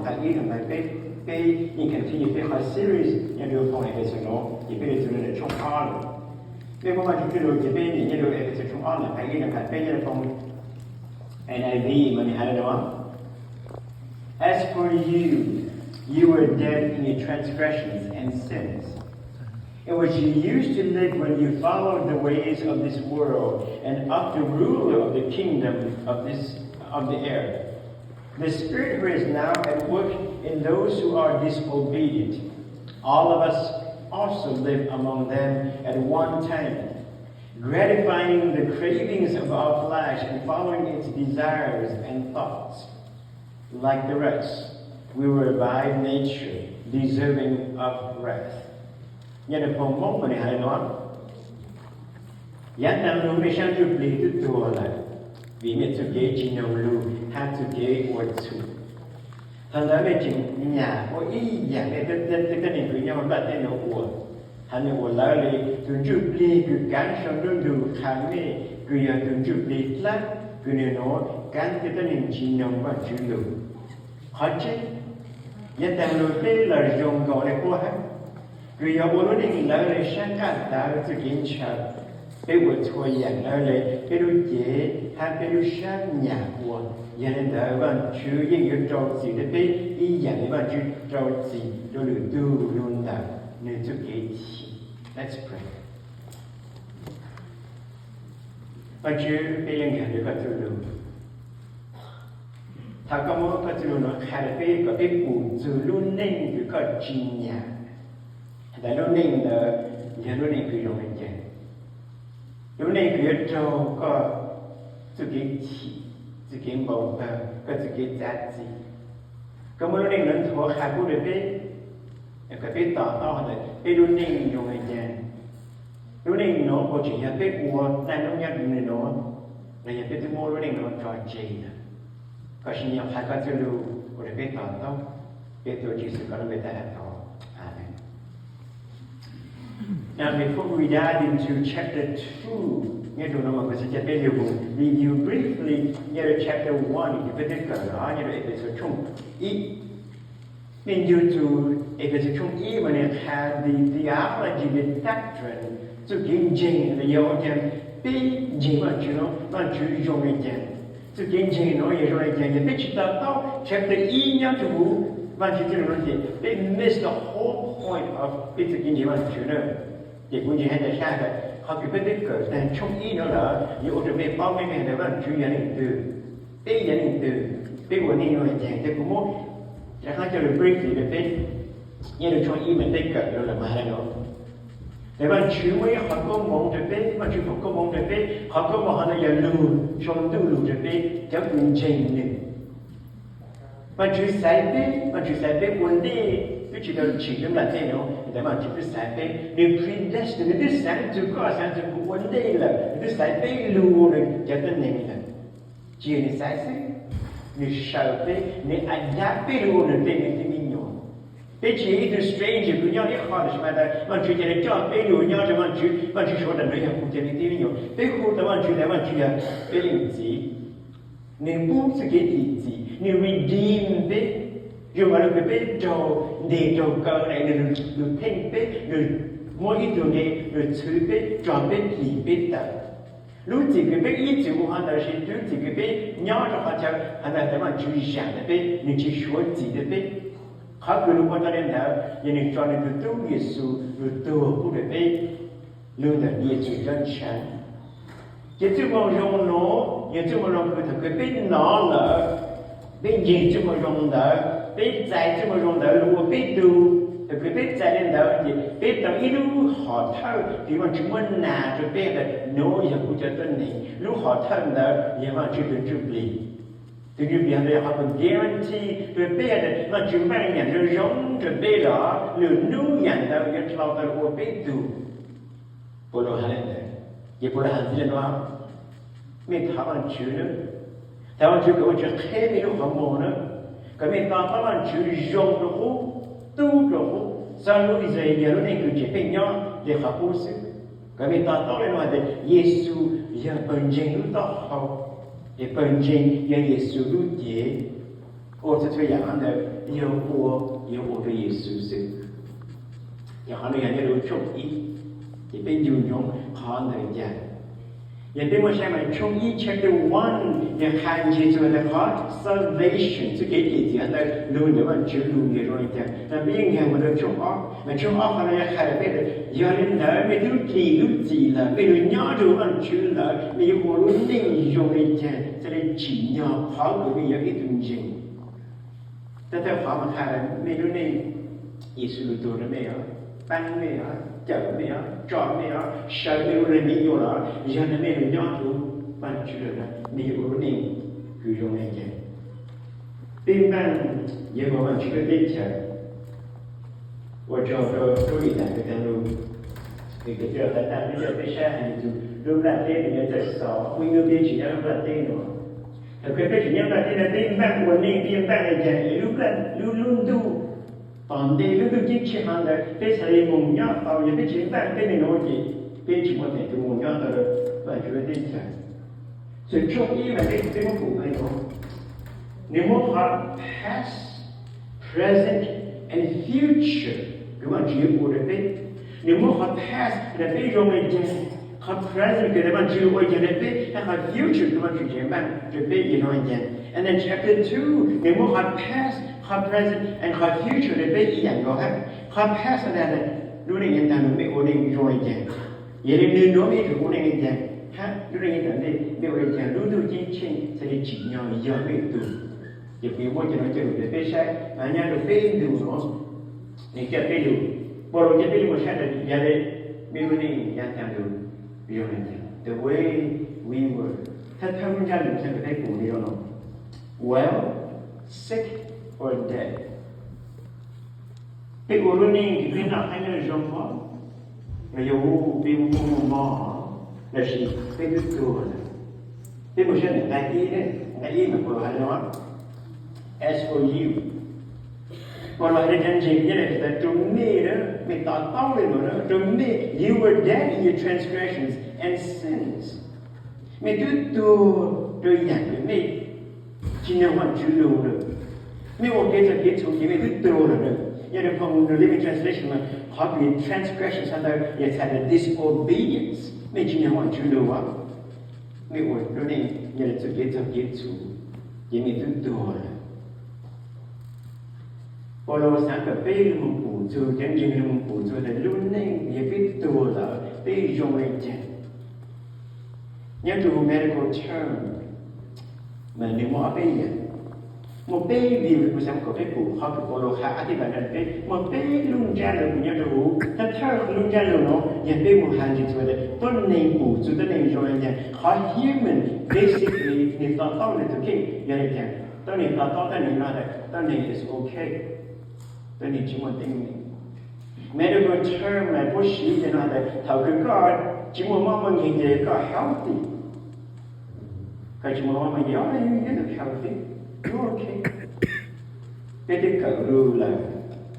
Nqai ib rau nqai peb, peb yeej continue peb qhov series nyob rau phau Efexus no, ces peb li txog rau tshooj ob lawm. Peb muab Vajtswv txoj lus ces peb nim nyob rau Efexus tshooj ob nqai ib rau nqai peb nyob rau phau N I V mas nws hais li no: As for you, you were dead in your transgressions and sins, in which you used to live when you followed the ways of this world and of the ruler of the kingdom of this of the air, the spirit who is now at work in those who are disobedient. All of us also lived among them at one time, gratifying the cravings of our flesh and following its desires and thoughts. Like the rest, we were by nature deserving of wrath. Nyob rau phau Hmoob mas nws hais li no: Yav tag los mej sab ntsuj plig twb tuag lawm, vim mej txuj kev tsis mloog lus hab txuj kev ua txhum. Thaum ntawd mej tseem nyam ua ib yam mej tej tib neeg kws nyob nplaj teb nuav ua, hab nws ua lawv li tus ntsuj plig kws kaav sau nruab ntug qha mej, kws yog tus ntsuj plig dlab kws nws nuav kaav tej tib neeg tsis mloog Vajtswv lus. Qhov tseeb, yav tag los peb los zoo nkaus li Koob hab, kws yog ua lub neej lawv li sab nqaj tawv txuj kev ntshaw. Peb ua txhua yam lawv li peb lub cev hab peb lub sab nyam ua. Yog li ntawd Vajtswv yeej yuav rau txim rau peb ib yam li Vajtswv rau txim rau lwm tug lug ntawm nws txuj kev chim. Let's pray. Vajtswv, peb yeej nkaag rua koj txuj lug. Thov koj muab koj txuj lug nuav qha rua peb kom peb pum txug lub neej kws koj tsis nyam. Has tas lub neej ntawd yog lub neej kws zoo le caag, lub neej kws yuav raug koj txuj kev chim, txuj kev npau tawg, koj txuj kev txav txim. Koj muab lub neej nuav nthuav qha pub rua peb, kom peb to taub has tas peb lub neej zoo le caag. Lub neej nuav puas tseem yog peb ua dlaab lub nyob rua nuav, los yog peb twb muab lub neej nuav tso tseg lawm. Koj sim nyog qha koj txuj lug ua rua peb to taub. Peb tuav Tswv Yexus koj lub npe tag has thov, Amees. Now, before we dive into chapter two, nyob rua nuav mas kuv xaav ca peb lug review briefly nyob rua chapter one kws peb twb kawm los nyob rua Efexus tshooj ib. Mej ncu txug Efexus tshooj ib mas nws qha the theology, the doctrine, txuj kev ntseeg los yog ua caag peb ntseeg Vaajtswv nuav Vaajtswv zoo le caag. Txuj kev ntseeg nuav yog zoo le caag, yog peb tsis to taub chapter ib nyob rua huv Vaajtswv txuj lug nuav ces peb miss the whole point of peb txuj kev ntseeg Vaajtswv na. Ces kuv ntseeg has tas sab tas qhov kws peb twb kawm taag tshooj ib nuav lawm yuav ua rua mej paub mej has tas Vaajtswv yog leej twg, peb yog leej twg, peb ua neej zoo le caag. Ces kuv muab rov qab coj lug briefly rua peb. Nyob rua tshooj ib mas peb kawm rua lawm mas has le nuav, tas Vaajtswv muaj ib qhov koob moov rua peb, Vaajtswv foom koob moov rua peb. Qhov koob moov hov ntawd yog lug sau ntuj lug rua peb cov kws ntseeg nwg. Vaajtswv xaiv peb, Vaajtswv xaiv peb ua ntej, twb tsis tau tsim lub nplaj teb nuav tas Vaajtswv twb xaiv peb. Nwg predestined, nwg twb xaav txug koj, xaav txug kuv ua ntej lawm, nwg twb xaiv peb lug ua nwg cov tuab neeg lawm. Tsis yog nwg xaiv xwb, nwg saw peb, nwg adapt peb lug ua nwg tej me tub me nyuam. Peb tsis yog ib tug stranger kws nyob ib qho, tab sis mas tas Vaajtswv ca le coj peb lug nyob rua Vaajtswv, Vaajtswv suav tas nwg yog kuv cov me tub me nyuam. Peb hu tau Vaajtswv tas Vaajtswv yog peb leej txiv. Nwg pub txuj kev txim txim, nwg redeem peb, zoo nkaus le kws peb raug ntes raug kaw es nwg lug theej peb, nwg muab ib tug nqe, nwg txhwv peb, tso peb dim peb tawm. Lub txim kws peb ib txwm ua hov ntawd, sis lub txim kws peb nyob rua qhov chaw hov ntawd tas Vaajtswv zaam rua peb, nwg tsis suav txim rua peb. Qhov kws lug ua tau le ntawd yog nwg tso nwg tug tub Yexus lug tuag pub rua peb lug ntawm Yexus cov ntshav. Ces txuj moo zoo nuav yog txuj moo zoo kws thaum kws peb nov lawm, peb ntseeg txuj moo zoo ntawd, peb txais txuj moo zoo ntawd lug ua peb tug. Thaum kws peb txais le ntawd ces peb tau ib lub hom thawj kws Vaajtswv muab nas rua peb tas nuav yog kuv cov tuab neeg. Lub hom thawj ntawd yog Vaajtswv tug Ntsuj Plig. Tug Ntsuj Plig ntawd yog qhov kws guarantee rua peb tas Vaajtswv npaaj yaam zoo zoo rua peb los lwm nub yaam ntawd yuav dlhau tau lug ua peb tug. Paulus has le ntawd, ces Paulus has ntxiv le nuav, mej thov Vaajtswv na, thov Vaajtswv kom Vaajtswv qheb mej lub qhov muag na, kom mej to taub Vaajtswv zoo rua qub, tub rua qub. Txoj lub Israel yog lub neej kws tseem pheej nyob le qhov qub xwb. Kom mej to taub le nuav tas Yexus yog pawg ntseeg lub taub hau, es pawg ntseeg yog Yexus lub cev. Ua txhua txhua yam qhov ntawd yog ua, yog ua rau Yexus xwb. Yog qhov no yog nyob rau tshooj ib, ces peb ncu ntsoov qhov ntawd cas. Yog peb muaj saib mas tshooj ib chapter one yog qha ntsis txog ntawm qhov salvation, txoj kev cim txiv ntawd, lug ntawm Vajtswv lug nws zoo li cas. Mas peb yeej nkag mus rau tshooj ob, mas tshooj ob qhov no yog qha rau peb tias yog li ntawd mej twb dlim lub txim lawm, mej lug nyob rau Vajtswv lawm, mej yuav ua lub neej zoo li cas, txhaj li tsim nyog qhov uas mej yog ib tug ntseeg. Thawj thawj qhov mas qha mej lub neej, Yexus lug tuag rau mej os, paab mej os, cawm mej os, tso mej os, saw mej lub neej me nyuam los, yog li mej lug nyob rau Vajtswv lawm, mej yuav ua lub neej kws zoo li cas. Peb npaaj yog Vajtswv lub teb chaws. Ua tsaug rau tub Lis Lam kws taag lug, kws tij laug Tav Ntaj peb saib hais txug lub nplaj teb no yog txawj xaus, muaj ib hnub peb tsis nyob lub nplaj teb no. Thaum kawg peb tsis nyob nplaj teb no, peb npaaj ua neej, peb npaaj li cas es lub, lub, lub ntuj tom ntej, lub ntuj ceeb tsheej hov ntawd peb txhaj li moog nyob tau. Yog peb tsis npaaj peb neej nuav ces peb tsis muaj teem tug moog nyob tau Vajtswv lub teb chaws. Xws tshooj ib mas peb, peb muab pum hais tias nws muab qhov past, present and future kws Vajtswv yuav ua rau peb. Nws muab qhov past rau peb zoo li cas, qhov present kws Vajtswv ua yog rau peb, hab qhov future kws Vajtswv tseem npaaj rau peb yog zoo li cas. And then chapter two, nws muab qhov past, qhov present and qhov future rau peb ib yam nkaus hab. Qhov past ntawd, lub neej yav taag lug mej ua neej zoo li cas, yog li nwg nuav mej yuav tsum ua neej li cas, hab lub neej yav tom ntej mej ua li cas, lub ntuj ceeb tsheej txhaj li tsim nyog yog mej tug. Ces kuv yuav muab cov nuav coj lug rau peb saib, mas nyob rau peb ntu nuav, nws coj peb lug, Paulus coj peb lug saib rau yog li mej lub neej yav taag lug zoo li cas, the way we were. Thawj thawj lub ntsab lug yog kws peb pum li no, well, sick or dead. Peb ua lub neej kws peb noj qab nyob zoo os, los yog peb muaj mob, lossis peb twb tuag lawm. Peb mus saib ntawm nqai ib, nqai ib mas Paulus hais li no, as for you, Paulus hais li cov ntseeg nyob rau mej na, mej to taub li no na, rau mej, you were dead in your transgressions and sins. Mej twb tuag rau yaam kws mej tsis nyob Vajtswv lug lawm. Mej ua kev txhaum kev txhum ces mej twb tuag lawm na. Nyob rau New Living Translation mas qhov kws transgression hov ntawd yog txhais tias disobedience, mej tsis nyob Vajtswv lug, mej ua lub neej nyob rau txoj kev txhaum kev txhum, ces mej twb tuag lawm. Paulus xaav kom peb lug moog pum txug, cov ntseeg lug moog pum txug tias lub neej yog peb tuag lawm peb zoo li cas. Nyob rau medical term mas nws muaj ob peb yam, muaj peb view kuv xaav kom peb pum qhov kws Paulus has ab tib pas no, peb muaj peb lub ntsab lug nyob rau huv. Thawj thawj lub ntsab lug no yog peb mus has ntsis txug tuab neeg, pum txug tuab neeg zoo li cas, qhov human basically nwg to taub nwg tug kheej yog li cas. Tuab neeg to taub tuab neeg no, tuab neeg is okay, tuab neeg tsis muaj teeb meem. Medical term mas puab siv cov no tas thaum kws koj tsis muaj mob muaj nkeeg ces koj healthy. Koj tsis muaj mob muaj nkeeg, you look healthy, you okay. Peb twb kawm lug lawm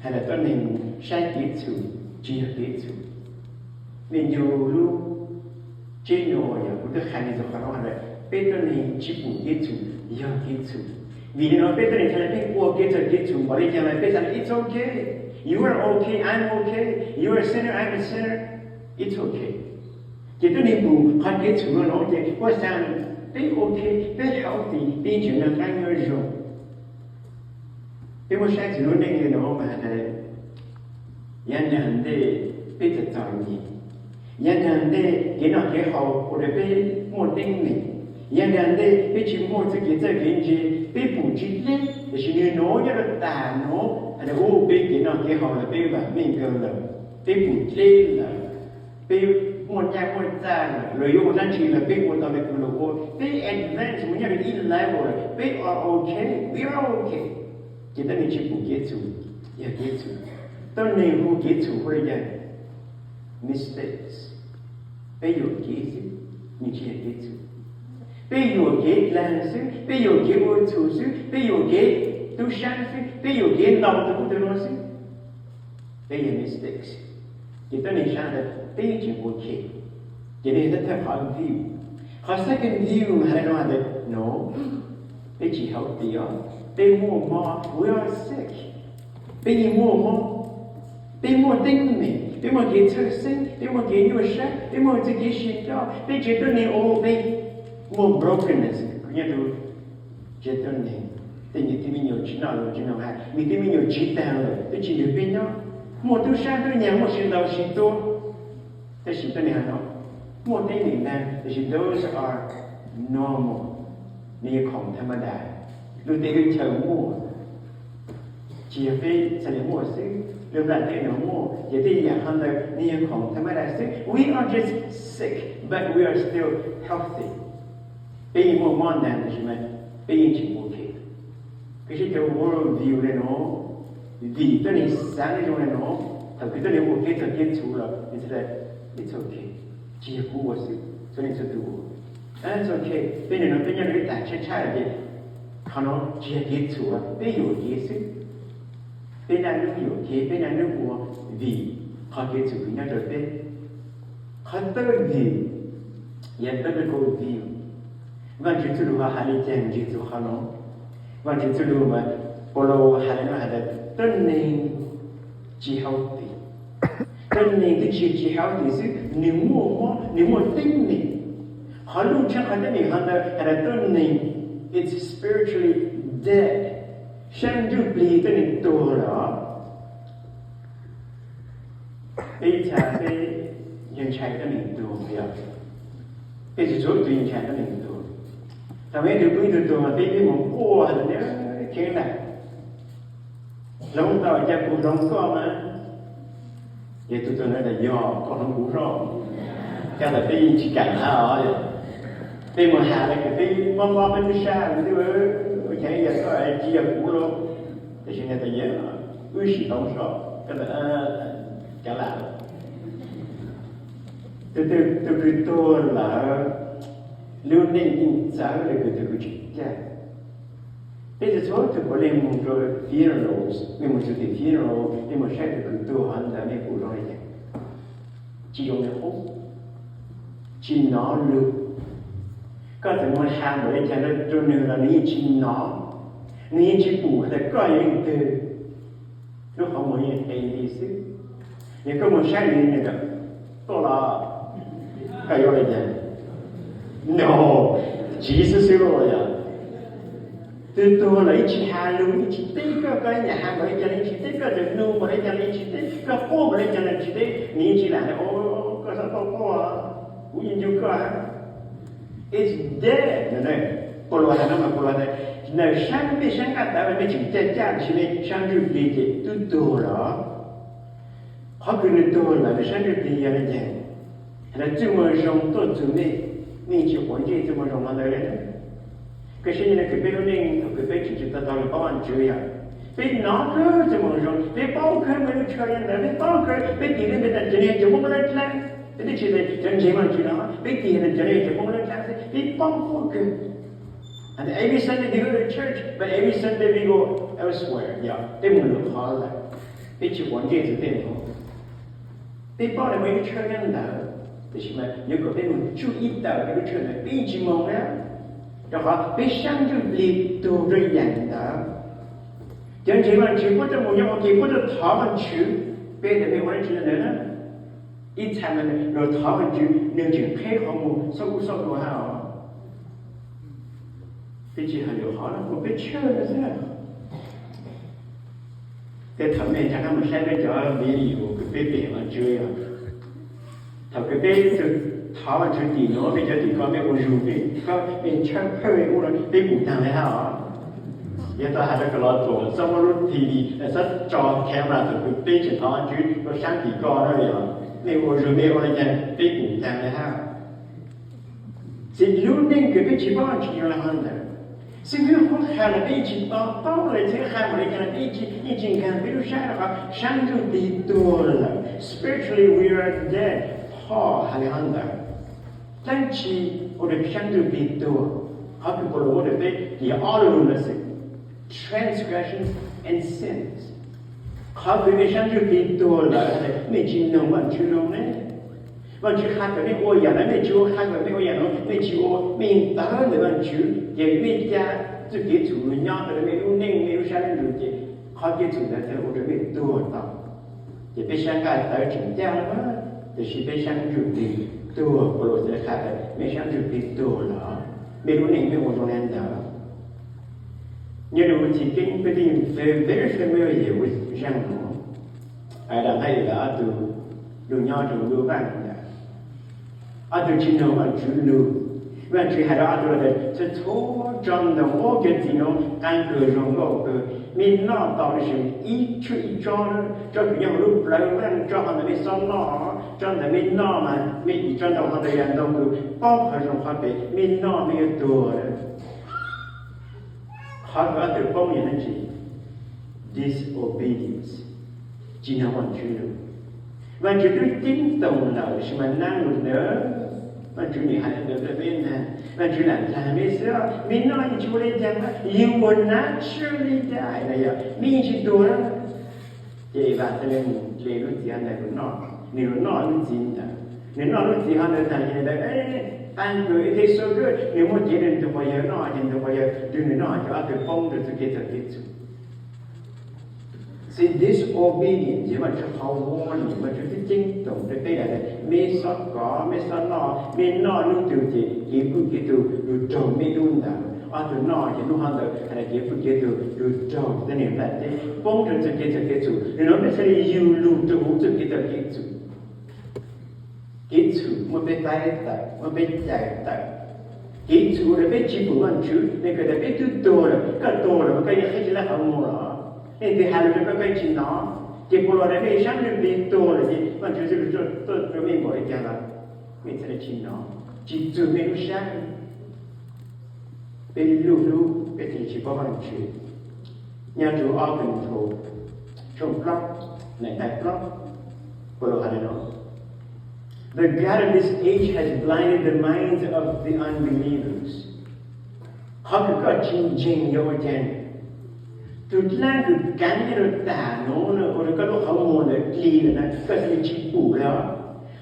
has tas tuab neeg saib kev txhum tsis yog kev txhum. Mej ncu lub tseb no yog kuv twb qha ntxiv txug qhov no has tas peb tuab neeg tsis pum kev txhum yog kev txhum. Vim li no peb tuab neeg txhaj le pheej ua kev txhaum kev txhum npaum li cas los peb txhaj le, it's okay, you are okay, I'm okay, you are a sinner, I'm a sinner, it's okay. Ces tuab neeg pum qhov kev txhum no no ces puab xaav peb okay, peb healthy, peb tseem noj qab nyob zoo. Peb muab saib txug lub neej li no mas has tas yav nraag ntej peb txom txom nyem, yav nraag ntej kev noj kev haus ua rau peb muaj teeb meem, yav nraag ntej peb tsis muaj txuj kev txawj kev ntse, peb pum tsis dleb, tab sis nwg nuav nyob rau taag nuav has tas u peb kev noj kev haus los peb vam meej kawg lawm, peb pum dleb lawm, peb muaj nyaj muaj txag lawm, luag yuav ua dlaab tsi los peb ua tau li kuv lug ua, peb advance mus nyob rau ib level lawm, peb are okay, we are okay. Ces tuab neeg tsis pum kev txhum yog kev txhum. Tuab neeg hu kev txhum hu li cas? Mistakes. Peb yuam kev xwb, nws tsis yog kev txhum. Peb yuam kev dlaag xwb, peb yuam kev ua txhum xwb, peb yuam kev tub saab xwb, peb yuam kev ntaus tug ub tug no xwb. Peb yog mistakes. Ces tuab neeg saib tas peb tseem okay. Ces peb thawj thawj qhov view. Qhov second view has le nuav has tas no, peb tsis healthy os. Peb muaj mob, we are sick. Peb yeej muaj mob. Peb muaj teeb meem, peb muaj kev txhawj xeeb, peb muaj kev nyuaj siab, peb muaj txoj kev sib coj, peb tsev tuab neeg ua peb muaj brokenness nyob rau tsev tuab neeg. Tej me tub me nyuam tsis noj los tsis noj, hais me tub me nyuam tsiv tag lawm twb tsis nrog peb nyob. Muaj tub sab tub nyag muaj sib ntaus sib tua. Tab sis tuab neeg hais no muaj teeb meem ntag, tab sis those are normal. Nws yog khoom tham ma das, lub teb lub chaw muaj. Tsis yog peb txhais muaj xwb, lub nplaj teb no muaj, ces tej yam ho ntawd nws yog khoom tham ma das xwb. We are just sick, but we are still healthy. Peb yeej muaj mob ntag tab sis mas peb yeej tsis muaj khev. Koj saib cov world view le no, vim tuab neeg xav zoo le no, thaum kws tuab neeg ua kev txhaum kev txhum los, it's okay, tsis yog kuv ua xwb, txhua leej txhua tus ua. It's okay, peb nim no peb nyob rau ib tag tshab tshab ces qhov no tsis yog kev txhum, peb yuam kev xwb. Peb dab ntub yuam kev, peb dab ntub ua vim qhov kev txhaum kws nyob rau peb. Qhov third view, yog third view. Vaajtswv txuj lug ho hais li cas ntsis txug qhov no? Vaajtswv txuj lug mas Paulus hais li no hais tias tuab neeg tsis healthy, tuab neeg twb tsis tsis healthy xwb, nws muaj mob, nws muaj teeb meem. Qhov lub ntshiab qhov teeb meem ho ntawd hais tias tuab neeg it's spiritually dead, sab ntsuj plig tuab neeg tuag lawm. Peb txhais peb yog ntshai tuab neeg tuag, peb tsis txhua tus yog ntshai tuab neeg tuag. Thaum ib tug pw ib tug tuag mas peb peb mus quaj hais tias, kheev ntag, hloov tau cas kuv hloov koj mas. Yog tus tuag ntawd tias yog koj hloov kuv zoj, cas tas peb yeej tsis kam hais os. Peb mus has los peb mob mob peb lub sab, ua cas yog koj tsis yog kuv los. Tab sis nws tias yog wb sim hloov zoj, koj tas cas lam. Tus twg tuag lawm, lub neej yeej txawv li kws tus kws tsis caj. Peb txhua txhua tug puav leej mus rau funerals, mej mus txug tim funeral, mej mus saib tus kws tuag hov ntawd mej pum zoo li cas? Tsis zoo li qub, tsis nov lug. Koj txawm mus has npaum li cas rau nws los nws yeej tsis nov, nws yeej tsis pum has tas koj yog leej twg. Lub qhov muag yeej qe li xwb. Yog koj mus saib nws, nws tias, tuaj los, koj yuav ua li cas? No, tsiv xwb xwb lauj yog. Twb tuag lawm yeej tsis has lus, yeej tsis teb koj, koj ib yam has npaum li cas los yeej tsis teb, koj txawm nug npaum li cas los yeej tsis teb, koj quaj npaum li cas los yeej tsis teb, nws yeej tsis lam tias, o, koj txhob quaj quaj, kuv yeej nco koj. It's dead no. Paulus hais no mas Paulus tias ntawm sab mej sab nqaj tawv mej tseem caj caj, tiam sis mej sab ntsuj plig ces twb tuag lawm. Qhov kws nws tuag lawm nws sab ntsuj plig yog li cas? Has tas txuj moo zoo tuaj txug mej, mej tsis quav ntsej txuj moo zoo hov ntawd li. Koj saib, yog kws peb lub neej thaum kws peb tseem tsis tau tau lug paub Vaajtswv yog peb nov kawg txuj moo zoo, peb paub kawg mej lub tsho yog ntawd, peb paub kawg, peb tig le mej tas cov no yog cov Moob Lab Dlaab, peb twb tsis tas cov ntseeg Vaajtswv no, peb tig tas cov no yog cov Moob Lab Dlaab xwb, peb paub kawg. And every Sunday they go to church, but every Sunday they go elsewhere. Yog peb mus lwm qhov lawm, peb tsis quav ntsej txug tej no. Peb paub tas muaj ib lub tshawj nyob ntawd, tab sis mas yuav kom peb mus tsuj ib tawm peb lub tshawj ntawd peb yeej tsis mus na, rau qhov peb sab ntsuj plig tuag rau yaam ntawd. Cov ntseeg Vaajtswv puab tuaj mus nyob ua ke puab tuaj thov Vaajtswv, peb tas peb ua dlaab tsi ntawd na? Ib txha mas luag thov Vaajtswv nwg tseem qheb qhov muag xob ub xob nuav hab os. Peb tsis hais lwm qhov no, kuas peb tshawj no xwb. Tej thaum mej nrhav qab mus saib peb cov video kws peb pem Vaajtswv, thaum kws peb tug thov Vaajtswv tim nuav peb cov tim ko mej ua zug peb, mej tshawb phawj ub no peb pum taag le hab os. Yog tau has rau kws los tuam txhob muab lub T V, txhob tso camera thaum kws peb tseem thov Vaajtswv rau saab tim ko na, yog mej ua zug mej ua le caag peb pum taag le hab. Txij lub neej kws peb tsis paub Vaajtswv yog le hov ntawd, xib hwb qhuab qha los peb yeej tsis to taub le, xib hwb qha npaum le caag los peb yeej tsis nkaag peb lub sab rau qhov saab ntsuj plig tuag lawm. Spiritually we are dead. Paul has le hov ntawd. Dlaab tsi ua rau saab ntsuj plig tuag? Qhov kws Paulus ua rau peb yog ob lug lawm xwb, transgressions and sins. Qhov kws mej saab ntsuj plig tuag lawm, mej tsis noog Vaajtswv lug ne. Vaajtswv qha kom mej ua yaam no mej tsis ua, qha kom mej ua yaam no mej tsis ua, mej yeej tawv ntawm Vaajtswv, ces mej ca txuj kev txhum nyob rau mej lub neej, mej lub sab lub ntsws ces qhov kev txhum ntawd thiaj ua rau mej tuag tau. Ces peb sab nqaij tawv tseem caj, tiam sis peb sab ntsuj plig tuag. Paulus txawm hais tias mej sab ntsuj plig tuag lawm, mej lub neej mej ua zoo li ntawd. Nyob rau Chivkeeb peb twb very familiar with zaj no. Hais rau nqe uas ob tug lug nyob rau lub vaaj ntawd, ob tug tsis mloog Vaajtswv lug. Vaajtswv hais rau ob tug los tias txhua txhua tso ntawm huv cov txiv no qab kawg zoo nkauj kawg, mej noj tau tab sis ib tshwj ib tsob, tsob kws nyob huv lub plawv vaaj tso hov ntawd mej xob noj, tsob ntawd mej noj mas mej ib tsob ntoo hov ntawd yog ntoo kws paub qhov zoo qhov phem, mej noj mej yuav tuag lawm. Qhov kws ob tug poob yog dab tsi? Disobedience, tsis mloog Vaajtswv lug. Vaajtswv twb ceeb toom lawm tab sis mas nab lug ntawd, Vaajtswv nim hais li ntawd rau peb ntag, Vaajtswv lam dlaag mej xwb, mej noj yeej tsis ua li cas, you will naturally die, yog mej yeej tsis tuag. Ces Evas thiaj li mus dle lub txiv hov ntawd noj, nws lug noj lub txiv ntawd, nws noj lub txiv hov ntawd tag ces nws tias, Qab kawg, it tastes so good, nws muaj cev nws tus quas yawg noj, ces nws tus quas yawg nrug nws noj, ces ob tug poob rau txuj kev txhaum kev txhum. See, disobedience yog Vaajtswv qhov warning, Vaajtswv twb ceeb toom rau peb hais tias mej xob kov, mej xob noj, mej noj lub twg ces kev pwj kev tug lug raug mej lub ntawd. Ob tug noj ces lub hov ntawd hais tias kev pwj kev tug lug raug tej neeg nplaj teb, poob rau txuj kev txhaum kev txhum. Nws nuav peb txhaj li yug lug rau huv txuj kev txhaum kev txhum. Kev txhum muab peb faib tawm, muab peb cais tawm. Kev txhum ua rau peb tsis pum Vaajtswv, nws kawm tias peb twb tuag lawm, koj tuag lawm mas koj yeej qhib tsis tau qhov muag los. Leej twg hais lus rau koj koj tsis hnov, ces puas los tias mej sab ntsuj plig tuag lawm ces Vaajtswv txhaj lug tuaj rau mej npaum li cas los mej txhaj li tsis hnov, tsis txug mej lub sab. Peb lub hlub peb txhaj li tsis paub Vaajtswv. Nyob rau ob Korinthus tshooj plaub, neeg nqai plaub, Paulus hais li no, The God of this age has blinded the minds of the unbelievers. Qhov kws koj tsis ntseeg yog ua cas? Tus dlaab kws kaav nyob rau taag nuav ua rau koj lub qhov muag ntawd dlig lawm na, koj txhaj li tsis pum li os.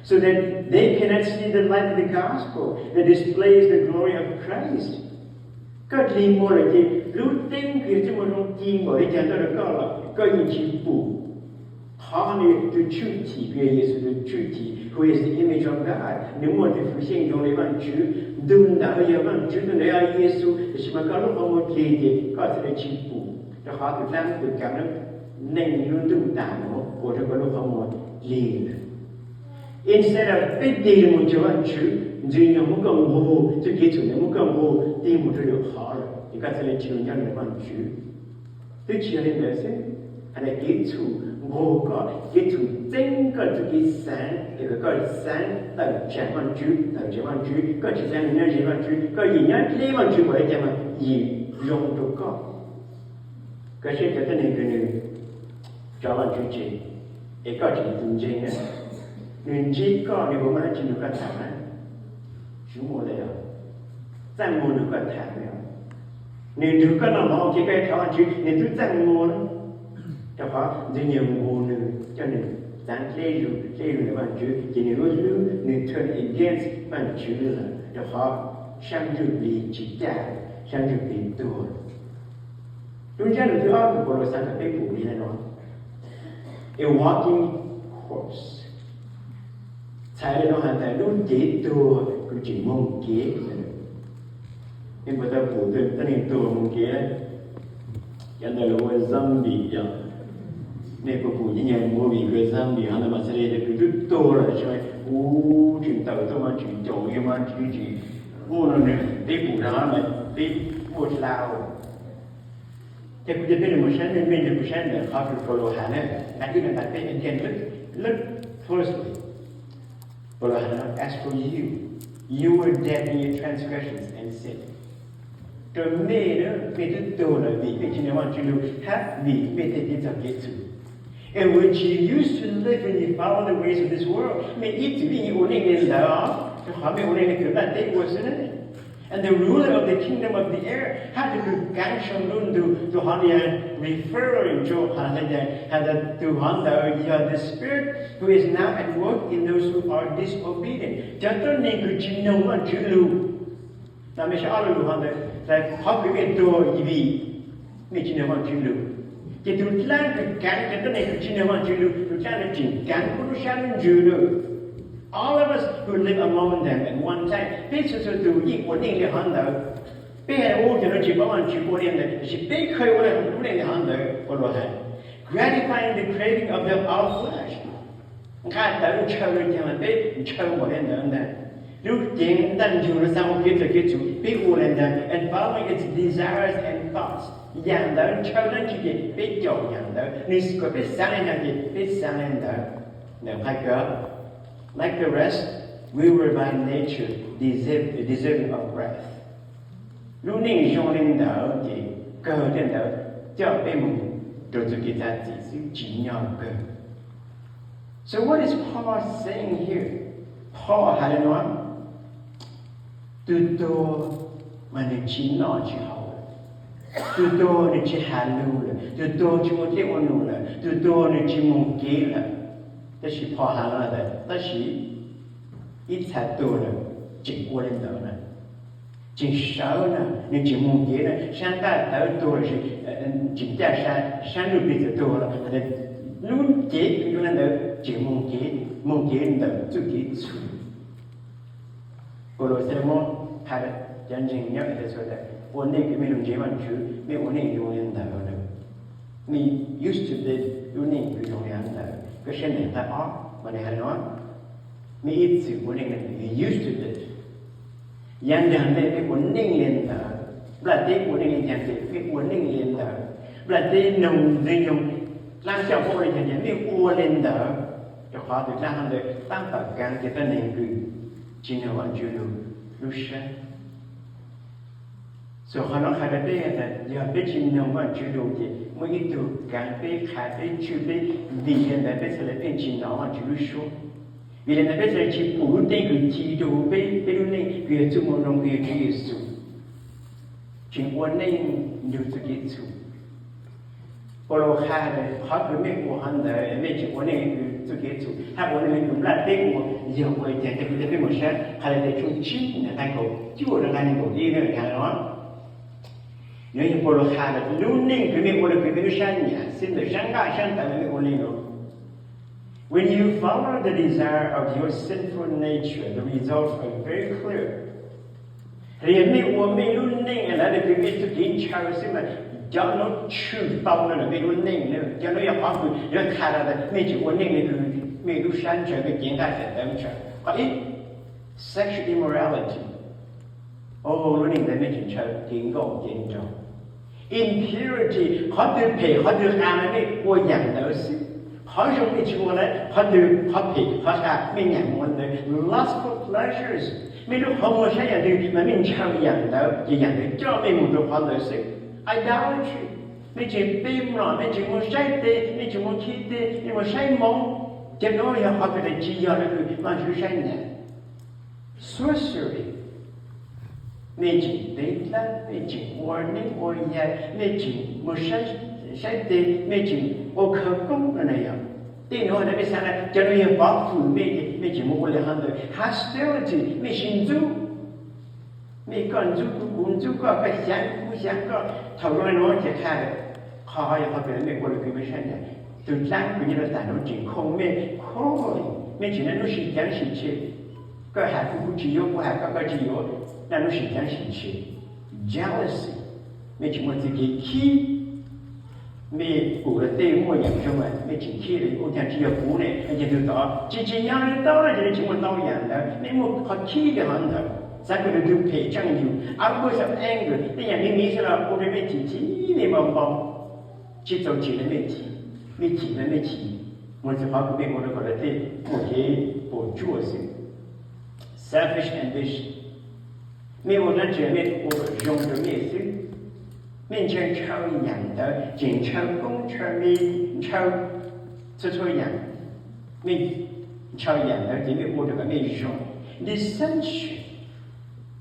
So that they cannot see the light of the gospel that displays the glory of Christ. Koj dlig muag lawm ces lub teeb kws yog txuj moo zoo ci npaum li cas tuaj rau koj los koj yeej tsis pum. Qhov no yog tus tshwj chim, kws yog Yexus tus tshwj chim, who is the image of God, nws muaj tus hwj xyeej zoo li Vaajtswv, tus ntawd yog Vaajtswv, tus ntawd yog Yexus, tab sis mas koj lub qhov muag dlig ces koj txhaj li tsis pum, rau qhov tus dlaab kws kaav neeg lub ntuj taag nuav ua rau koj lub qhov muag dlig lawm. Instead of peb tig lug moog cuag Vaajtswv, Ntxwg Nyoog muab koj nqug, txuj kev txhum ntawd muab koj nqug tig moog rau lwm qhov lawm, ces koj txhaj li tsis lug nyob ntawm Vaajtswv. Twb tsis yog li ntawd xwb, hais tias kev txhum nqug koj, kev txhum txeeb koj txuj kev xaav, es kom koj xaav tawm tsaam Vaajtswv, tawm tsaam Vaajtswv, koj tsis xaav nyob ze Vaajtswv, koj yeem nyob dleb Vaajtswv npaum li cas mas yeem zoo rau koj. Koj saib cov tuab neeg kws nws tso Vaajtswv tseg, es koj tseem yog tus ntseeg na, nws ntsib koj nws puas muaj dab tsi nrug koj tham na? Tsis muaj li os. Txaj muag nrug koj tham li os. Nws nrug koj noj mov ua ke, koj thov Vaajtswv nws twb txaj muag na. Rau qhov Ntxwg Nyoog nqug nws, coj nws xaav dleb zug, dleb zug ntawm Vaajtswv, ces nws lub hlwb nws turn against Vaajtswv lawm, rau qhov sab ntsuj plig tsis caj, sab ntsuj plig tuag. Lub ntsiab lus thib ob kws Paulus xaav kom peb pum yog li no, a walking corpse. Txhais li no has tas lub cev tuag kws tseem moog kev. Nej puas tau pum tuab neeg tuag moog kev? Cov ntawd lawv ua zombie yog. Nej puas pum ib nyuag movie kws zombie hov ntawd mas txhais li kws twb tuag lawm, tsis ua tseem tawm tuaj mas tseem coom li mas tseem muaj no, peb pum rau mas peb muaj dlhau. Ces kuv coj peb lug moog saib, mej nrug kuv saib ntawm qhov kws Paulus has na, nqai ib nqai peb again, look, look closely. Paulus has no, As for you, you were dead in your transgressions and sin. Rau mej, mej twb tuag lawm vim mej tsis mloog Vaajtswv lug hab vim mej tej kev txhaum kev txhum. In which you used to live when you followed the ways of this world. Mej ib txwm yeej ua neej li ntawd os, rau qhov mej ua neej le kws nplaj teb ua xwb na. And the ruler of the kingdom of the air, hab tus kws kaav zoo lub ntuj, tus hov ntawd referring to, has tas tus hov ntawd yog the spirit who is now at work in those who are disobedient. Cov tuab neeg kws tsis mloog Vaajtswv lug. Los mej saib ob lo lus hov ntawd, Qhov kws mej tuag vim mej tsi nug Vaajtswv lug, ces tug dlaab kws kaav cov tuab neeg kws tsi nug Vaajtswv lug, tug dlaab nuav tseem kaav kuv lub sab lub ntsws lawm. All of us who live among them at one time, peb txhua txhua tug yeej ua neej le hov ntawd. Peb has ua cov nuav tsi paub Vaajtswv ua le ntawd, tab sis peb kheev ua le lub neej le hov ntawd. Ua luag has, gratifying the craving of the our flesh. Nqaj tawv ntshaw le caag mas peb ntshaw npaum le ntawd ntag. Lub cev ntaj ntsug lug xaav ua kev txawj kev txhum peb ua le ntawd, and following its desires and thoughts. Yaam ntawd ntshaw dlaab tsi ces peb caum yaam ntawd, nwg kom peb xaav le caag ces peb xaav le ntawd. Ntawm qhov kawg, like the rest, we were by nature deserve- deserving of wrath. Lub neej zoo le ntawd ces kawg tej ntawd coj peb moog rua txuj kev txav txim xwb tsi nyog kawg. So what is Paul saying here? Paul has le nuav, tug tuag mas nwg tsi noj tsi haus lawm, tug tuag nwg tsi has lug lawm, tug tuag tsi ua dlej ua num lawm, tug tuag nwg tsi moog kev lawm. Tab sis Paul has le nuav, tab sis ib txha tuag lawm tseem ua le ntawd na, tseem sawv na, nwg tseem moog kev na, saab nqaj tawv tuag lossis tseem caj sa, saab ntuj pig txawm tuag los, lub cev kws zoo le ntawd tseem moog kev, moog kev ntawm txuj kev txhum. Paulus txhad le muab has cov ntseeg nyob Efexus tas, ua neej kws mej lug ntseeg Vaajtswv, mej ua neej zoo le ntawd lawm. Mej used to live lub neej kws zoo le ntawd. Koj saib nqe ob mas nwg has le nuav, mej ib txwm ua neej le ntawd, you used to live. Yav nraag le mej ua neej le ntawd, nplaj teb ua neej le caag ces mej ua neej le ntawd, nplaj teb noog ntxwg nyoog, dlaab coj puab ua le caag ces mej ua le ntawd. Rua qhov tug dlaab hov ntawd taab tom kaav cov tuab neeg kws tsi nug Vaajtswv lug lub sab. So qhov nuav qha rua peb tas yog peb tsi nug Vaajtswv lug ces muaj ib tug kaav peb, qha peb, tswj peb, vim le ntawd peb txhad le pheej tsi nov Vaajtswv lub suab. Vim le ntawd peb txhad le tsi pum lub teej kws ci rua huv peb, peb lub neej kws yog txuj moo zoo kws yog Tswv Yexus, tseem ua neej nrug txuj kev txhum. Paulus qha tas qhov kws mej ua hov ntawd mej tseem ua neej kws txuj kev txhum hab ua neej kws nplaj teb ua, yog ua le caag? Ca kuv ca peb moog saib Kalatias tshooj tsib nqai kaum cuaj rua nqai neeg nkaum ib na has le nuav. Nov yog Paulus qha tas lub neej kws mej ua le kws mej lub sab nyam xwb, ntawm saab nqaj saab tawv mej ua neej lawm. When you follow the desire of your sinful nature, the results are very clear. Hos yog mej ua mej lub neej le ntawd kws mej txuj kev ntshaw xwb mas cov nuav tshwm tau le ntawm mej lub neej na, cov nuav yog qhov kws yuav qha tas mej tseem ua neej le kws mej lub sab ntshaw, mej cev nqaj cev tawv ntshaw. Qhov ib, sexual immorality. O, lub neej ntawd mej tseem ntshaw kev nkauj kev nraug. Impurity, qhov twg phem qhov twg qha mas mej ua yaam ntawd xwb. Qhov zoo mej tsi ua le, qhov twg qhov phem qhov qha mej nyaam ua ntawd. Lustful pleasures, mej lub qhov muag saib yaam twg mas mej ntshaw yaam ntawd ces yaam ntawd coj mej moog rua qhov ntawd xwb. Idolatry, mej tseem pe mlom, mej tseem moog saib tes, mej tseem moog khi tes, mej moog saib moov, cov nuav yog qhov kws tsi yog le kws Vaajtswv saib nyaam. Sorcery, mej tseem tev dlaab, mej tseem ua neeb ua yaig, mej tseem moog saib tes, mej tseem ua khawv koob no na yog. Tej nuav le mej xaav tas cov nuav yog pov hwm mej, mej tseem moog ua le hov ntawd. Hostility, mej sib ntxub, mej koj ntxub kuv, kuv ntxub koj, koj xyaav kuv, kuv xyaav koj. Thaum le nuav ces qha tas qhov yog qhov kws mej ua le kws mej saib nyaam. Tug dlaab kws nyob rua taam nuav tseem khoom mej, khoom mej tseem naj nub sib caav sib tshe. Koj has kuv, kuv tsi yuav, kuv has koj, koj tsi yuav, naj nub sib caav sib tshe. Jealousy, mej tseem muaj txuj kev khib. Mej pum le tej muaj yaam zoo mas mej tseem khib le, ua caag tsi yog kuv ne, ces tug tod tsi tsi nyob le tau no ces nws tseem muaj tau yaam ntawd. Mej muaj qhov khib le hov ntawd, xaav kws nws tug phem tsaaj yug, outburst of anger, tej yaam miv miv xwb los ua rua mej chim chim, mej npau npau, tsi txaus chim le mej chim, mej chim le mej chim, muaj txug qhov kws mej ua rua kom le tej muaj kev puas tsuaj xwb. Selfish ambition, mej ua dlaab tsi mej ua kom zoo rua mej xwb. Mej ntshaw ntshaw yaam ntawd, tseem ntshaw koob ntshaw mej, ntshaw txhua txhua yaam. Mej ntshaw yaam ntawd ces mej ua rua kom mej zoo. Dissension,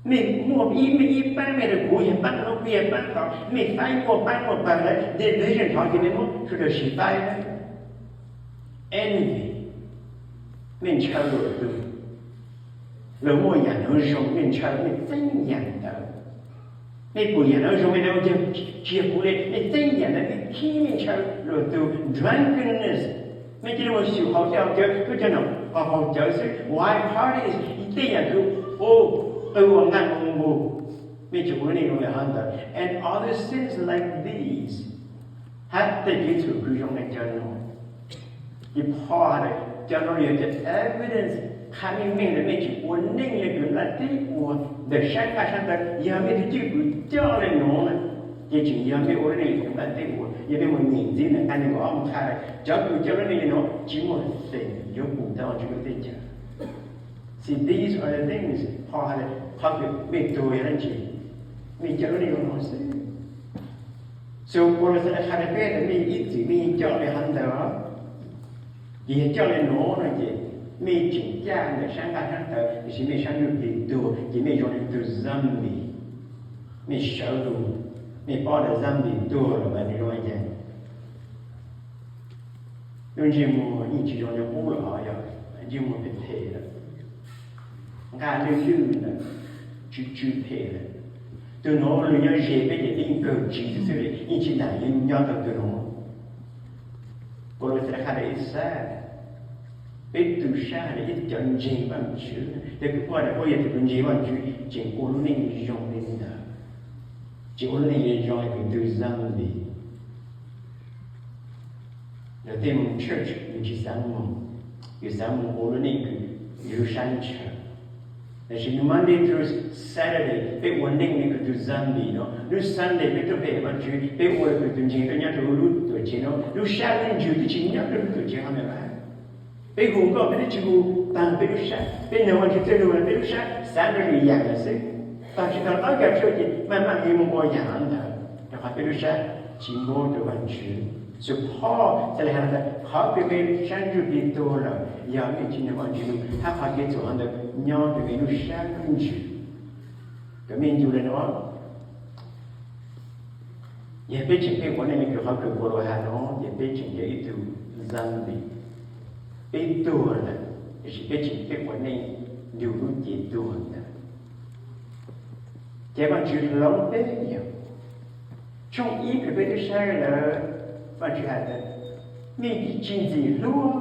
mej muaj ib, mej ib paab, mej rua kuv yog paab nuav, kuv yog paab tod, mej faib muaj paab muaj pawg lawm, division thov ces mej muab sawv daws sis faib. Envy, mej ntshaw luag tug, luag muaj yaam nuav zoo mej ntshaw mej txeeb yaam ntawd. Mej pum yam no zoo, mej ua cas tsis yog kuv li? Mej txeeb yam ntawd, mej khib mej ntshaw luag tug drunkenness. Mej cia li mus xyum hauv cawv, tub cawv no qhov hauv cawv xwb, wild parties, tej yam kws ua qw ua nqaj ua nqug. Mej tseem ua neej zoo li hov ntawd, and other sins like these. Hab tej kev txhum kws zoo li cov no. Ces Paul has tas cov no yog cov evidence qha meej meej tas mej tseem ua neej li kws nplaj teb ua ntawm sab nqaj sab ntawd. Yog mej tug cwj pwm coj li nuav na, ces tseem yog mej ua lub neej li kws nplaj teb ua. Yog mej mus nyeem ntxiv ntawm nqai nees nkaum ob moog qha tas cov kws coj lub neej li nuav tsis muaj xeem yuav pum tau Vajtswv lub teb chaws. See, these are the things Paul has, qhov kws mej tuag yog dlaab tsi? Mej coj lub neej zoo no xwb. So Paul txhad le qha rua peb tas mej ib txwm mej yeej coj li hov ntawd, ces yog coj li nuav no ces mej tseem caj ntawm sab nqaj sab ntawd, tiam sis mej sab ntsuj plig tuag ces mej zoo li tug zombie. Mej sawv lug, mej paub tas zombie tuag lawm mas nws zoo li cas? Lub ntsej muag yeej tsis zoo li qub lawm hov, yog ntsej muag phem phem lawm, nqaj lwj lwj lawm, tsw tsw phem lawm. Tug nuav lug nyob ze peb ces peb yeej kawg tsiv xwb xwb li, yeej tsis lam yuav nyob tau tug nuav. Paulus txhad le qha tas ib sab, peb tu sab has tas ib cov ntseeg Vaajtswv, yog kws paub tas koj yog tug ntseeg Vaajtswv tseem ua lub neej zoo li ntawd, tseem ua lub neej zoo li kws tug zombie. Lawv tej moog church yus tsis xaav moog, yus xaav moog ua lub neej kws yus lub sab ntshaw. Tab sis Monday through Saturday peb ua neej li kws tug zombie no, lub Sunday peb tuaj pe Vaajtswv, peb ua li kws tug ntseeg tuaj nyob rua lub tuam tsev no, lub sab lub ntsws twb tsis nyob rua lub tuam tsev hov ntawd lawm. Peb hu nkauj peb twb tsis hu taag peb lub sab, peb nug Vaajtswv txuj lug peb lub sab xaav rua lwm yaam lawm xwb. Taag tsis taag qab kag tshuaj ces maj maj yuav moog ua yaam hov ntawd rua qhov peb lub sab tsis npuab rua Vaajtswv. Xws Paul txhad le has tas qhov kws mej sab ntsuj plig tuag lawm yog mej tsis nug Vaajtswv lug hab qhov kev txhaum hov ntawd nyob rua mej lub sab lub ntsws. Kws mej ncu le nuav, yog peb tseem pheej ua neej li kws qhov kws Paulus has no ces peb tseem yog ib tug zombie. Peb tuag lawm, tab sis peb tseem pheej ua neej nrug lub cev tuag ntawd. Ces Vaajtswv hloov peb yog tshooj ib kws peb tub saib lawm, Vaajtswv has tas, mej tsis ntxim hlub,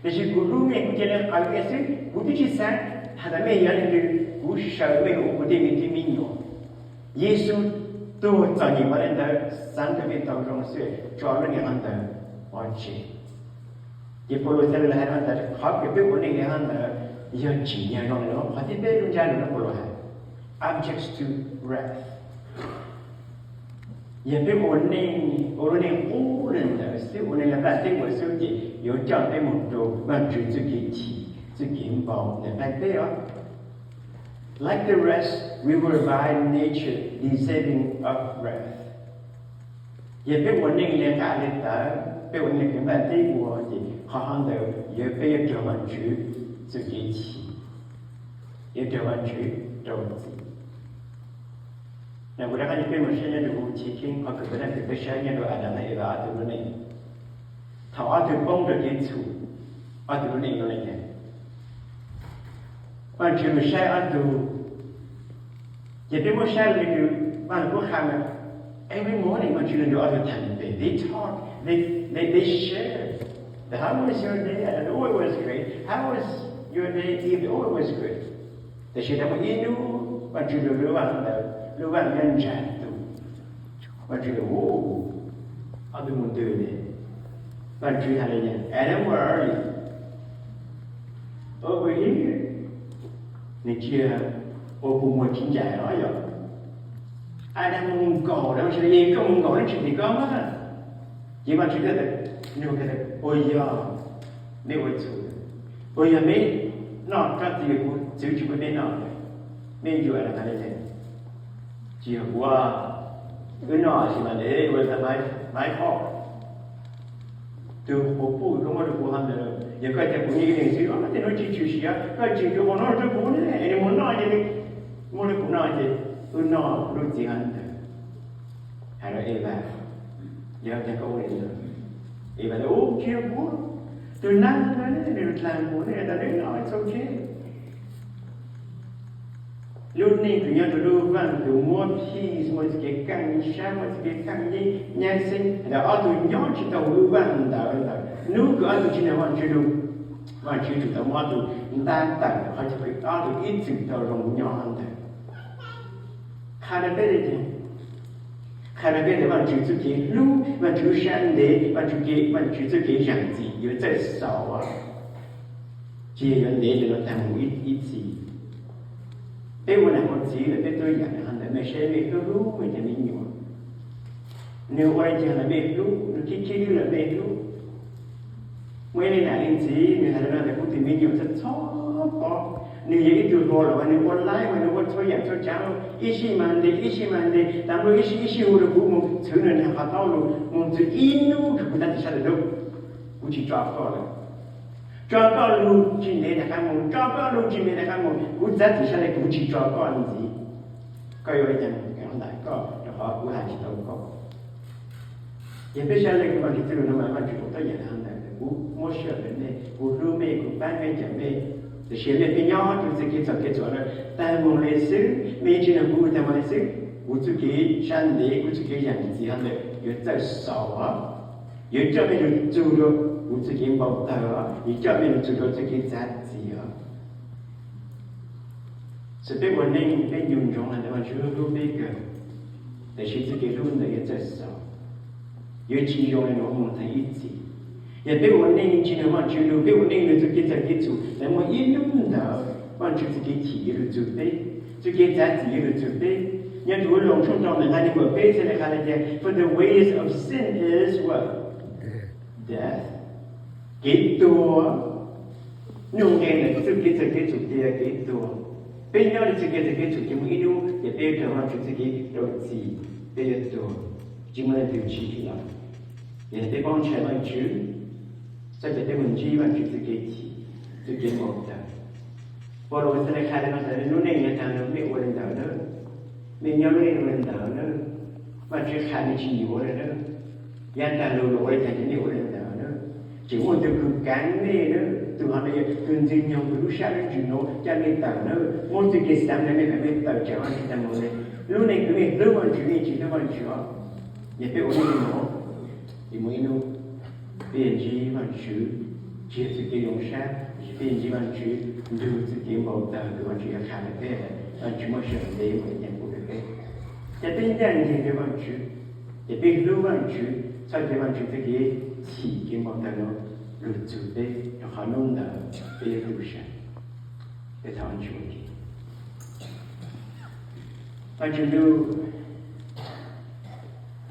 tab sis kuv hlub mej, kuv cia li qawm mej xwb, kuv twb tsis xaav has tas mej yog leej twg, kuv saws mej ua kuv tej me tub me nyuam. Yexus tuag txom nyem ua le ntawd xaav kom mej tau zoo xwb, tso lub neej hov ntawd pov tseg. Ces Paulus txhad le has tas qhov kws peb ua neej li hov ntawd yog tsim nyog zoo li no. Qhov thib peb lub ntsab lug no Paulus has, objects to wrath. Yog peb ua neej, ua lub neej qub le ntawd xwb, ua neej le nplaj teb ua xwb ces yuav coj peb moog rua Vaajtswv txuj kev chim, txuj kev npau ntawm nqai peb os. Like the rest, we were by nature deserving of wrath. Yog peb ua neej le nqaj le tawv, peb ua neej le kws nplaj teb ua ces qhov hov ntawd yog peb yuav raug Vaajtswv txuj kev chim, yuav raug Vaajtswv rau txim. Kuv rov qab coj peb moog saib nyob rua Chiv Keeb, qhov kws puav leej kws peb saib nyob rua Adas hab Evas ob tug lub neej. Thaum ob tug poob rua kev txhum, ob tug lub neej zoo le caag? Vaajtswv lug saib ob tug, ces peb muab saib le kws Vaaj Lug Kub qha mas, every morning Vaajtswv lug nrug ob tug thaam pem, they talk, they, they, they share. The, how was your day? And, oh, it was great. How was your day? Evening, oh, it was great. Tab sis thaum muaj ib hnub Vaajtswv lug lub vaaj ntawd, lub vaaj nyob nraag tug, Vaajtswv lug, u, ob tug mus ntwg ne? Vaajtswv has le caag? Adam, where are you? Over here. Nwg tsi, ua kuv muag tsis ncaim os yog. Adam mus nkaum, Vaajtswv has le caag? Koj mus nkaum, Vaajtswv tsis tim koj mas. Ces Vaajtswv teb tas, nug tas, puas yog meb ua txhum? Puas yog meb noj tsob txiv uas kuv txwv tsis pub meb noj? Meb ncu Adam has le caag? Tsis yog kuv, wb noj sis mas le ua tas maiv hov. Tug quas puj koj muab rua kuv hov ntawd, yog koj ca kuv nyob ib leeg xwb, tej nuav tsis tshwm sim, koj tseem tug quas no rua kuv ne, es nws mus noj ces nws muab rua kuv noj ces wb noj lub txiv hov ntawd. Has rua Evas, yog caag koj ua le ntawd? Evas tas, u, tsis yog kuv, tug naag ntawd ne nws dlaag kuv ne tas neb noj txhua tseg. Lub neej kws nyob rua lub vaaj kws muab peace, muab txuj kev kaaj sab, muab txuj kev kaaj yeeb nyab xeeb, ntawm ob tug nyob tsi tau lub vaaj ntawd ntawd, nub kws ob tug tsi nrog Vaajtswv lug, Vaajtswv tsum tau muab ob tug ntab tawm, qhov chaw kws ob tug ib txwm tau zoo nyob ntawd. Qha rua peb le caag? Qha rua peb le Vaajtswv txuj kev hlub, Vaajtswv lub sab ntev, Vaajtswv kev, Vaajtswv txuj kev zaam txim yuav txawj xaus, tsi yog yuav ntev le nuav taag moog ib txhis. Peb ua nam ua txiv le peb tuab yaam le hov ntawd, mej saib mej hlub hlub mej cov me nyuam, nwg ua le caag le mej hlub, nwg khib khib nwg le mej hlub. Muaj ib le nam le txiv nwg has le nuav ntawm kuv tug me nyuam txhob txhob pob, nwg yog ib tug hluas los nwg ua laib, nwg ua txhua yaam txhua tsaav, ib sij mas ntes ib sij mas ntes, tas nplua ib sij ib sij hu rua kuv moog txhwv nwg nrug qhov taub lug, moog txug ib nub kws kuv txav txim sab le lug, kuv tsi tso koj le. Tso koj lug tsi ntev nag qab moog, tso koj lug tsi ntev nag qab moog, kuv txav txim sab le kuv tsi tso koj ntxiv. Koj yuav le caag moog kaav ntawm koj, rua qhov kuv has tsi tau koj. Yog peb sab le kws Vaajtswv txuj lug nuav mas Vaajtswv kuj tuab yaam le hov ntawd, kuv muab sij hawm rua mej, kuv hlub mej, kuv paab mej cawm mej, tab sis mej pheej nyob rua txuj kev txhaum kev txuam le taag moog le xwb, mej tsi nrug kuv taag moog le xwb, kuv txuj kev sab ntev, kuv txuj kev zaam txim hov ntawd yuav txawj xaus, yuav coj mej lug txug rua kuv txuj kev npau tawg, yuav coj mej lug txug rua txuj kev txav txim os. Txawm peb ua neej peb ncu ntsoov has tas Vaajtswv hlub peb kawg, tab sis txuj kev hlub ntawd yuav txawj xaus, yuav tsi zoo le nuav moog taag ib txhis. Yog peb ua neej tsi nrug Vaajtswv lug, peb ua neej nrug txuj kev txhaum kev txhum, le muaj ib nub ntawd Vaajtswv txuj kev chim yuav lug txug peb, txuj kev txav txim yuav lug txug peb. Nyob rua huv Loos tshooj rau ntawm nqai neeg nkaum peb txhais le has le tias, For the wages of sin is what? Death. Kev tuag. Nuj nqe ntawm txuj kev txhaum kev txhum ces yog kev tuag. Peb nyob rua txuj kev txhaum kev txhum ces muaj ib nub ces peb yuav raug Vaajtswv txuj kev rau txim, peb yuav tuag, tsi muaj leej twg ntsib lawm. Yog peb paub ntshai Vaajtswv, txhaj ces peb moog ntsib Vaajtswv txuj kev chim, txuj kev npau tawg. Paulus txhais le has le nuav tas lub neej yav taag lug mej ua le ntawd na, mej nyob lub neej ua le ntawd na, Vaajtswv qha mej tsi yuav le na. Yav taag lug lug ua le caag ces mej ua le ntawd na. Tseem muaj tug kws kaav mej na, tug hov nuav yog tug Ntxwg Nyoog kws lub sab lub ntsws nuav coj mej tawm na. Muab txuj kev xaav le mej kaav mej tawm tsam Vaajtswv taag moog le. Lub neej kws mej hlub Vaajtswv, mej tsi hlub Vaajtswv os. Yog peb ua le nuav, ces muaj ib nub peb yuav ntsib Vaajtswv, tsi yog txuj kev zoo sab, tab sis peb yuav ntsib Vaajtswv nrug txuj kev npau tawg kws Vaajtswv yuav qha rua peb, Vaajtswv muaj sij hawm ntev moog le caag pub rua peb. Ces peb ncaaj nceeg rua Vaajtswv, ces peb hlub Vaajtswv, txhaj kev Vaajtswv txuj kev chim kev npau tawg nuav lug txug peb, rua qhov nub ntawd peb yuav tu sab. Peb thov Vaajtswv ua ke. Vaajtswv ntuj,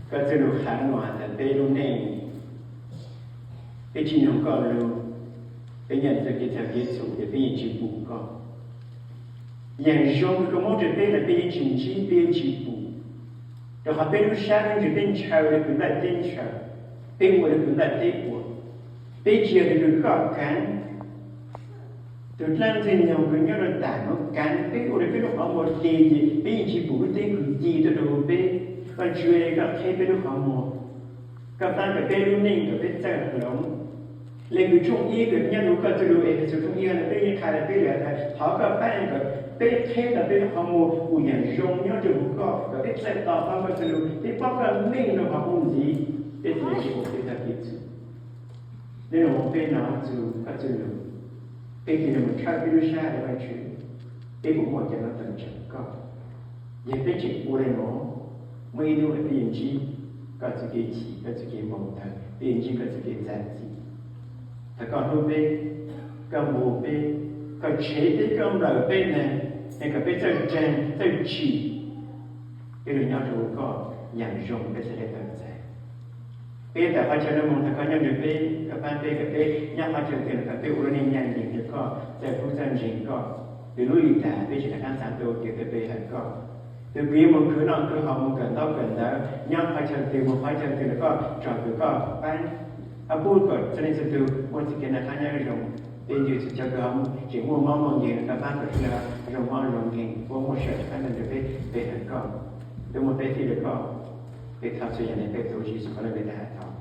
koj txuj lug qha nuav has tas peb lub neej, peb tsi nug koj lug, peb nyob txuj kev txhaum kev txhum ces peb yeej tsi pum koj. Yaam zoo kws koj muab rua peb los peb yeej tsi ntsib, peb yeej tsi pum, rua qhov peb lub sab lub ntsws peb ntshaw le kws nplaj teb ntshaw, peb ua le kws nplaj teb ua, peb tsi yog tug kws koj kaav. Tug dlaab Ntxwg Nyoog kws nyob rua taam nuav kaav peb ua le peb lub qhov muag dle ces peb yeej tsi pum lub teb kws ci tuaj rua huv peb. Vaajtswv, koj qheb peb lub qhov muag, koj paab kom peb lub neej kom peb txawj hloov. Le kws tshooj ib kws nyob rua koj txuj lug Efexus tshooj ib le peb yeej qha le peb le has tas thov koj paab kom peb qheb tau peb lub qhov muag kuj yaam zoo nyob rua huv koj, kom peb txawj to taub koj txuj lug, peb paub koj meej rua qhov muag ntxiv, peb thiaj le tsi ua peb txuj kev txhaum. Nub nua peb nov txug koj txuj lug, peb thiaj le moog tshawb peb lub sab le Vaajtswv, peb puas muaj cov nuav tawm tsam koj? Yog peb tseem ua le nuav, muaj ib nub peb yuav ntsib koj txuj kev chim, koj txuj kev npau tawg, peb yuav ntsib koj txuj kev txav txim. Thov koj hlub peb, koj npug peb, koj tshev peb, koj nplawm peb neeg, es kom peb txawj raag txawj tsim, peb lug nyob rua koj yaam zoo peb txhad le tawm txais. Peb tawm qhov chaw nuav moog thov koj nyob nrug peb, koj paab peb kom peb nyob qhov chaw twg los kom peb ua lub neej ncaaj nceeg rua koj, txawj hlub txawj ntseeg koj. Tug lub lim tag peb tsi rov qaab xaav tuaj kev peb pe hawm koj. Tug kws yuav moog khwv noj khwv haus, moog kawm ntaub kawm ntawv, nyob qhov chaw twg moog qhov chaw twg los koj tsom kwm koj paab, pub kom txhua leej txhua tug muaj txuj kev noj qab nyob zoo. Peb ntxhais txhua cov kws ho tseem muaj mob muaj nkeeg los koj paab kom sawv daws zoo mob zoo nkeeg, puab muaj sij hawm rov qaab nrug peb pe hawm koj. Peb muaj peb fij rua koj, peb thov txhua yaam le peb Tub Yexus Khetos lub npe thov.